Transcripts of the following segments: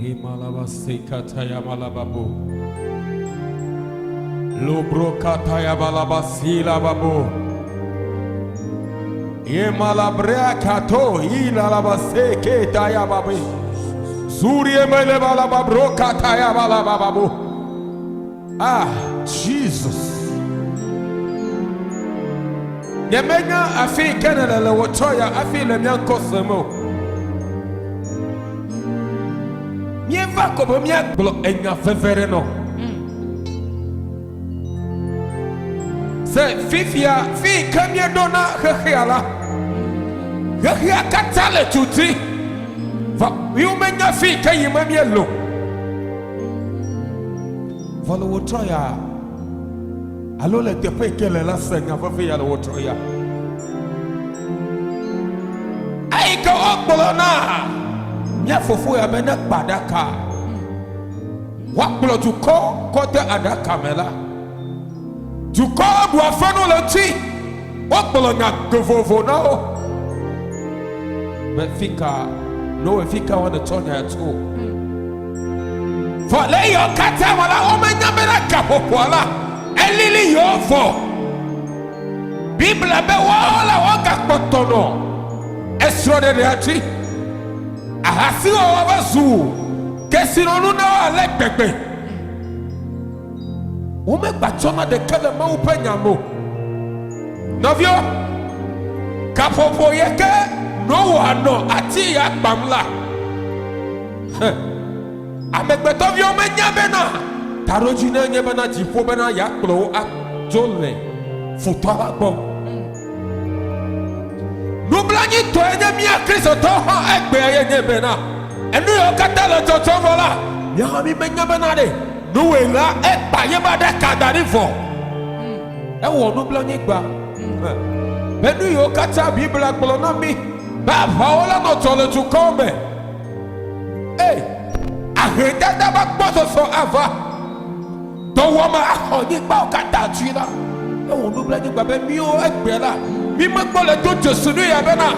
Himalabasekayamalababo. Lobrokatayabalabasilababu. Yemalabreakato ilalabaseketayababe. Zuriemelebalababrokatabalababu. Ah, Jesus. Nyemenya afi yi ke nèle le wò tsɔ ya hafi le mía ŋkɔ sem o. Míeva ko be míagblɔ enya veve ɖe nɔ. Se fifia fi yi ke míeɖo na xexea la, xexea katã le tuti. Vɔ míwomenya fi yi ke yime míele o. Vɔ le wò trɔ ya alo le teƒe yi ke le la se nya veve ya le wò trɔ ya. Eyi ke wogblɔ na mía fofo ya be ne kpa ɖaka, woakplɔ dukɔ kɔ de aɖaka me la, dukɔ ɖu afenu le ŋuti. Wogblɔ nya vovovo na wo be fika Noe fika wone tsɔ nya tso. Vɔ le yewo katã me la, womenya bena gaƒoƒoa la elili yewo vɔ. Biblia be woawo la woagakpɔtɔ nɔ esrɔ̃ɖeɖea dzi. Ahasiwɔwɔ va zu kesinɔnu na wo ale gbegbe. Womegbatsɔna ɖeke le Mawu ƒe nya me o. Nɔviwo, gaƒoƒo ye ke Noa nɔ ati ya kpam la, amegbetɔviwo menya bena taɖodzinu nye bena dziƒo bena yeakplɔ wo adzo le futɔ la gbɔ. Nublanuitɔe nye mía Kristotɔwo hã egbea ye nye bena enu yiwo katã le dzɔdzɔm vɔ la, míawo hã mímenya bena ɖe Noe la ekpa yeƒe aɖaka da ɖi vɔ. Ewɔ nublanui gba be nu yiwo katã Biblia gblɔ na mí be aʋawo la nɔ dzɔ le dukɔwo me. Ee, ahedada ƒe agbɔsɔsɔ ava. Dɔwuame axɔ anyigbawo katã dzi la, ewɔ nublanui gba be míwo egbea la, mímegbɔ le do dzesi nu ya bena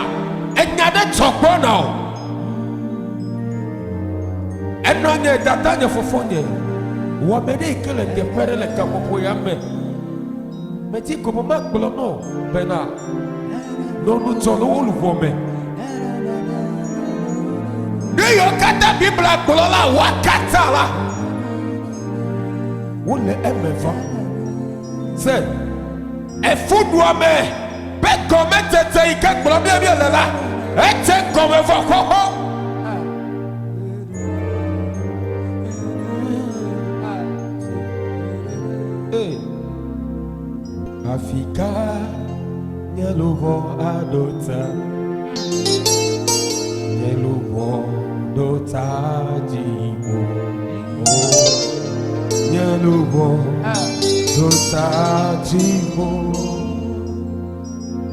enya ɖe dzɔ gbɔna o. Enɔ nye dada nye fofo nye wɔme ɖe yi ke le teƒe ɖe le gaƒoƒo ya me. Medi ko be magblɔ nɔ bena nɔ ŋudzɔ le wo luʋɔ me. Nu yiwo katã Biblia gblɔ la, woa katã la, wole eme vam. Se efuɖuame ƒe gɔmedzedze yi ke gblɔm mía míele la, edze gɔme vɔ xoxo. Ee, afika nye luʋɔ aɖo ta? Nye luʋɔ ɖo ta dziƒo. Nye luʋɔ ɖo ta dziƒo.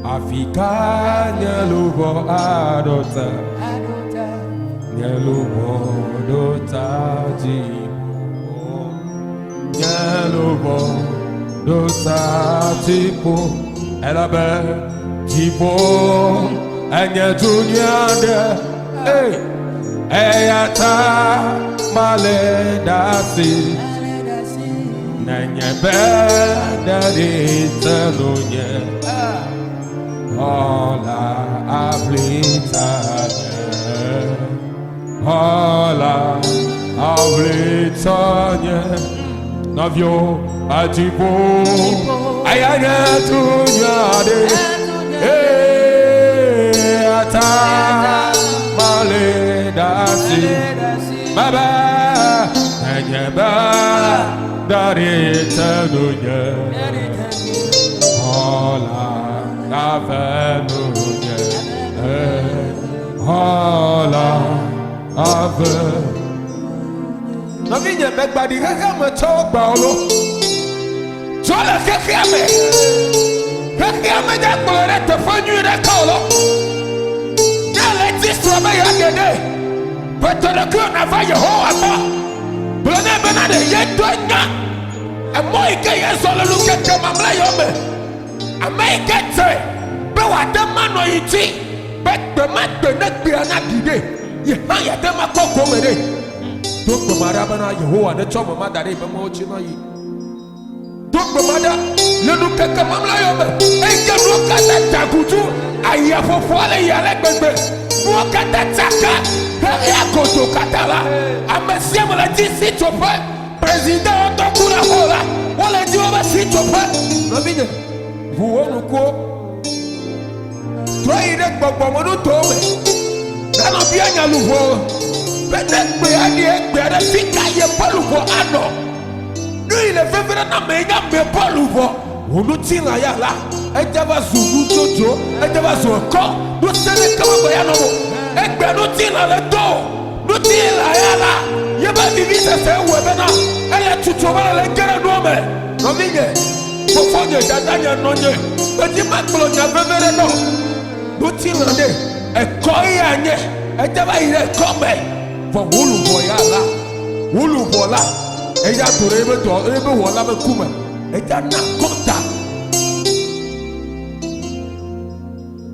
Afika nye luʋɔ aɖo ta? Nye luʋɔ ɖo ta dziƒo. Nye luʋɔ ɖo ta dziƒo. Elabe dziƒo enye du nyui aɖe. Hey! Eya ta male ɖe asi. Nenye be ɖeɖi te ŋunye, xɔla aʋli tanye. Xɔla aʋli tanye. Nɔviwo adziƒo, eya nye du nyui aɖe. Eya ta male ɖe asi. Baba, nenye be ɖeɖi te ŋunye, xɔla ave nunye. Xɔla ave. Nɔvinye, megbaɖi xexea me tsɔwo gbã o lo. Tsɔ le xexea me. Xexea me dze kplɔe ɖe teƒe nyui ɖeka o lo. Ne le dzi srɔ̃ be yeaɖe ɖe, ƒetɔ ɖokuiwò nàva Yehowa gbɔ. Gblɔ nɛ bena ɖe ye ŋutɔe nya emɔ yi ke yezɔ le ŋkeke mamlɛ yawo me. Ame yi ke dze be wòade manɔ yi dzi be gbe ma gbe ne gbea naɖi ɖe, ye hã yeate ŋu akpɔ gome ɖe. Do gbe ma ɖa bena Yehowa netsɔ ame ma da ɖe yeƒe mɔwo dzi na ye. Do gbe ma ɖa le nukeke mamlɛ yɔ me. Eyi ke nuwo katã da gudu, ayaƒoƒoa le yi ale gbegbe. Nuwo katã tsaka xexea godo katã la, ame sia ame le dzi sitsoƒe. President ŋutɔ ku ɖe xɔ la, wole dzi wobe sitsoƒe. Nɔvinye, ʋu wò ŋkuwo. Trɔ yi ɖe gbɔgbɔmenutowo me. Nanɔ bia nya luʋɔ be ne gbe aɖi egbea ɖe fi ka yeƒe luʋɔ anɔ. Nu yi le veve ɖe na ame nye ame ƒe luʋɔ. Wò ŋutilã ya la, edze va zu nudzodzro, edze va zu ekɔ, ŋusẽ ɖeke megbe ya nɔ o. Egbe ŋutilã le do o. Ŋutilã ya la, yeƒe vivisese wɔe bena ele tutu be le ge ɖe nua me. Nɔvinye, fofonye, dadanye, nɔnye, medi magblɔ nya veve ɖe nɔ. Ŋutilã ɖe, ekɔ ya nye, edze va yi ɖe ekɔ me. Vɔ wò luʋɔ ya la, wò luʋɔ la, eya do ɖe eƒe dɔ, eƒe wɔla ƒe ku me, eya na kɔnta.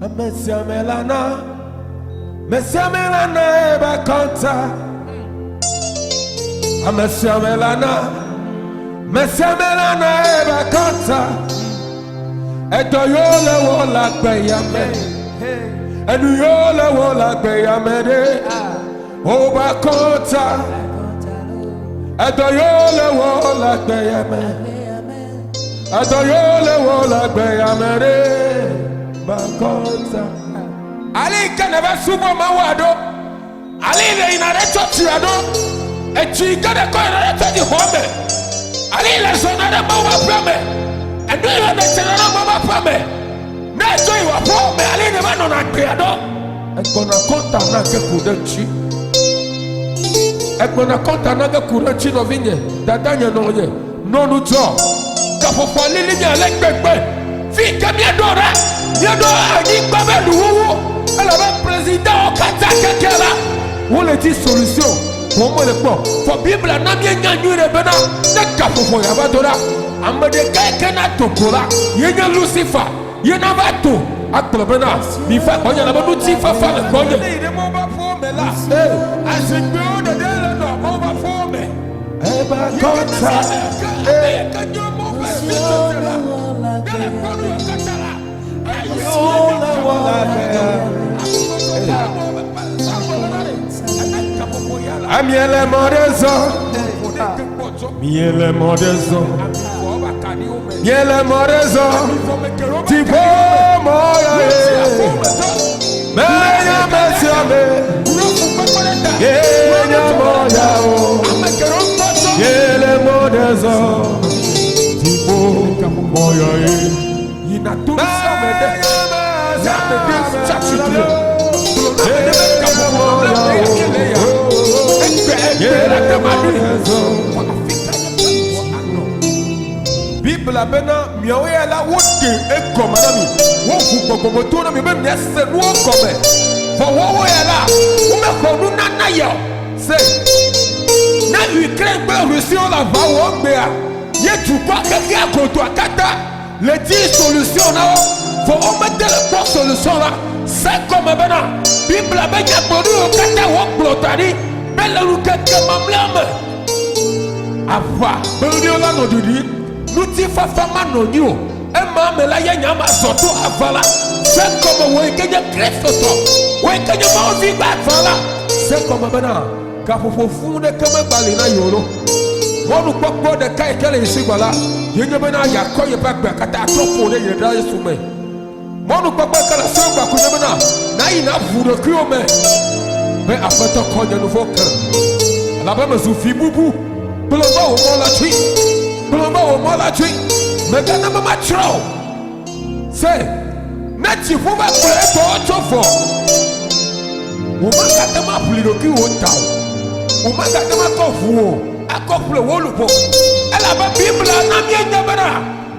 Ame sia ame la na, ame sia ame la na eƒe kɔnta. Ame sia ame la na, ame sia ame la na eƒe kɔnta. Edɔ yiwo le wɔ le agbe ya me. Enu yiwo le wɔ le agbe ya me ɖe. Woba kɔnta. Edɔ yiwo le wɔ le agbe ya me. Edɔ yiwo le wɔ le agbe ya me ɖe. Ba kɔnta. Ale yi ke nèva subɔ Mawu aɖo. Ale yi nèyina ɖe tsɔtsi aɖo. Etsi yi ke nèkɔ yina ɖe tsɔtsi xɔ me. Ale yi le zɔna ɖe Mawu ƒe aƒea me. Enu yi nètsena ɖe Mawu ƒe aƒea me. Ne èdzo yi wò aƒewò me, ale yi nèva nɔna agbea ɖo. Egbɔna kɔnta na ge ku ɖe ŋuti. Egbɔna kɔnta na ge ku ɖe ŋuti nɔvinye, dadanye, nɔnye, nɔnu dzɔ. Gaƒoƒoa lili mi ale gbegbe. Fi ke míeɖo ɖe, míeɖo anyigba be nuwuwu elabe prezidentwo katã keke la, wole di solution vɔ womele kpɔ. Vɔ Biblia na míenya nyuie ɖe bena ne gaƒoƒo ya va do ɖa, ame ɖeka yi ke na do go la, ye nye Lucifer. Ye na va do agblɔ bena, miva gbɔnye elabe ŋutifafa le gbɔnye. Ne yi ɖe Mawu ƒe aƒewo me la, azikpuiwo ɖeɖe le nɔ Mawu ƒe aƒewo me. Yi ke ne ame yi ke ame yi ke nye Mawu ƒe vi tsotse la, ne le kpɔ nu yiwo katã la, eye Amiele mɔ ɖe zɔ, miele mɔ ɖe zɔ, miele mɔ ɖe zɔ, dziƒo mɔ ya ye, menye ame sia ame ye nye mɔ ya o, miele mɔ ɖe zɔ, dziƒo mɔ ya ye. Yina to ame ɖe ame ɖe tsatsitre gblɔ na ame ɖe be gaƒoƒo mamlɛ me ya míele ya egbe egbe la te ma ɖui vɔ afi ka ye ƒe luʋɔ anɔ. Biblia bena miawo ya la woɖe egɔme na mi, woʋu gbɔgbɔmeto na mi be miase nuwo gɔme. Vɔ woawo ya la womexɔ nunana ya o. Se ne Ukraine kple Russie wole aʋa wɔm gbea, ye dukɔa xexea godoa katã le di solution na wo vɔ womete le kpɔ solution la se gɔme bena Biblia be nyagblɔɖiwo katã wogblɔ da ɖi be le ŋkeke mamlɛa me aʋa be ɣliwo la nɔ ɖiɖi ŋutifafa manɔ anyi o ema me la ye nya ma zɔ to ava la se gɔme wò yi ke nye Kristotɔ wò yi ke nye Mawu vi gbãtɔ la se gɔme bena Gaƒoƒo fũ ɖeke megbali na yewo ɖo. Mɔnukpɔkpɔ ɖeka yi ke le ye si gbɔ la, ye nye bena yeakɔ yeƒe agbea katã atrɔ ƒo ɖe ye ɖa Yesu me. Mɔnukpɔkpɔ yi ke le asiwò gbã koe nye bena nàyi nàʋu ɖokuiwò me be, Aƒetɔ, kɔ nye nuvɔ̃wo ke, elabe mezu vi bubu. Gblɔ be wò mɔ la dzi. Gblɔ be wò mɔ la dzi. Mègana be matsrɔ̃ o. Se, ne dziƒo va kplɔ etɔwo tso vɔ, wò magate ŋu aʋli ɖokuiwò ta o. Wò magate ŋu akɔ ʋu o, akɔ ƒle wò luʋɔ. Elabe Biblia na míenya bena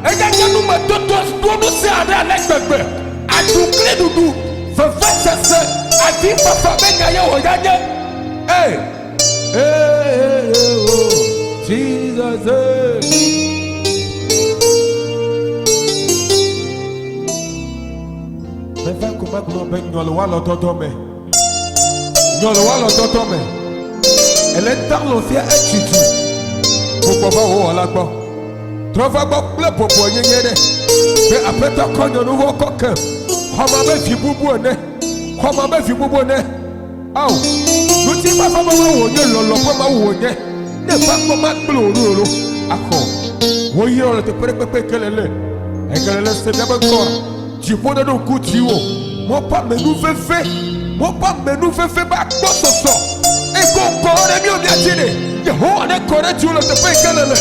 eya nye numetoto doŋusẽ aɖe ale gbegbe. Aɖukliɖuɖu, vevesese, avifafa be nya ye wòya nye. Ee, ee, ee, oh, Jesus, ee. Meva ko magblɔ be nyɔ le woalɔ dɔdɔ me. Nyɔ le woalɔ dɔdɔ me. Ele ŋutɔ fia etsi dzi. Gbugbɔ va wò wɔla gbɔ. Trɔ va gbɔ kple bɔbɔenyenye ɖe. Be Aƒetɔ kɔ nyɔnuwo kɔ ke. Xɔme abe vi bubu ene. Xɔme abe vi bubu ene. Ao, ŋutifafa ƒe Mawu wònye, lɔlɔ̃ ƒe Mawu wònye. Ne èva kpɔ magblẽ wò ɖo o, axɔ wò yrɔ le teƒe ɖe kpekpe ke le le. Eke le le se míaƒe ŋkɔa, dziƒo neɖo ŋku dziwò. Mɔƒe amenuveve, mɔƒe amenuveve be agbɔsɔsɔ. Eko kɔ ɖe míwo mía dzi ɖe. Yehowa ne kɔ ɖe dziwò le teƒe yi ke le le.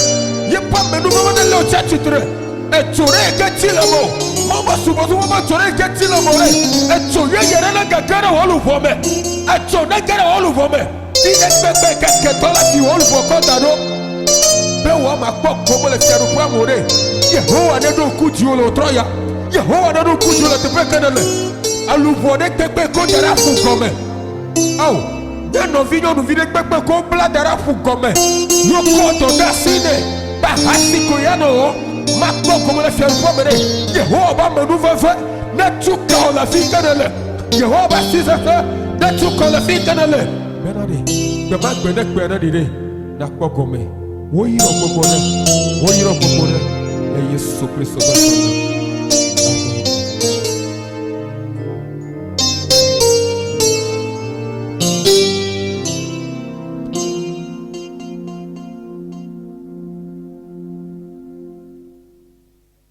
Yeƒe amenuveve ne lé wò tsi atsitre. Etso ɖe yi ke tsi le mo. Mawu be subɔsubɔ be tso ɖe yi ke tsi le mo ɖe. Etso yeye ɖe ne gege ɖe wò luʋɔ me. Etso ne ge ɖe wò luʋɔ me. Fi ɖe kpekpe ke ketɔ la si wò luʋɔ kɔ da ɖo. Be wò ama kpɔ gome le fiaɖuƒea me o ɖe. Yehowa ne ɖo ŋku dziwò le wò trɔ ya. Yehowa ne ɖo ŋku dziwò le teƒe ke nèle. Eluʋɔ ɖe kpekpe ko da ɖe aƒu gɔme. Ao, nye nɔvi nyɔnuvi ɖe kpekpe ko bla da ɖe aƒu gɔme. Yokɔ dɔ de asi nɛ be ahasi ko ya nɔ wɔ. Makpɔ gome le fiaɖuƒea me ɖe. Yehowa be amenuveve netu ka wò le afi ke nèle. Yehowa be asi sesẽ netu ka wò le afi ke nèle. Bena ɖe, gbe ma gbe ne kpea ɖe ɖi ɖe, nakpɔ gome. Woyrɔ gbogbo ɖe, woyrɔ gbogbo ɖe le Yesu Kristo ƒe ŋkɔ me.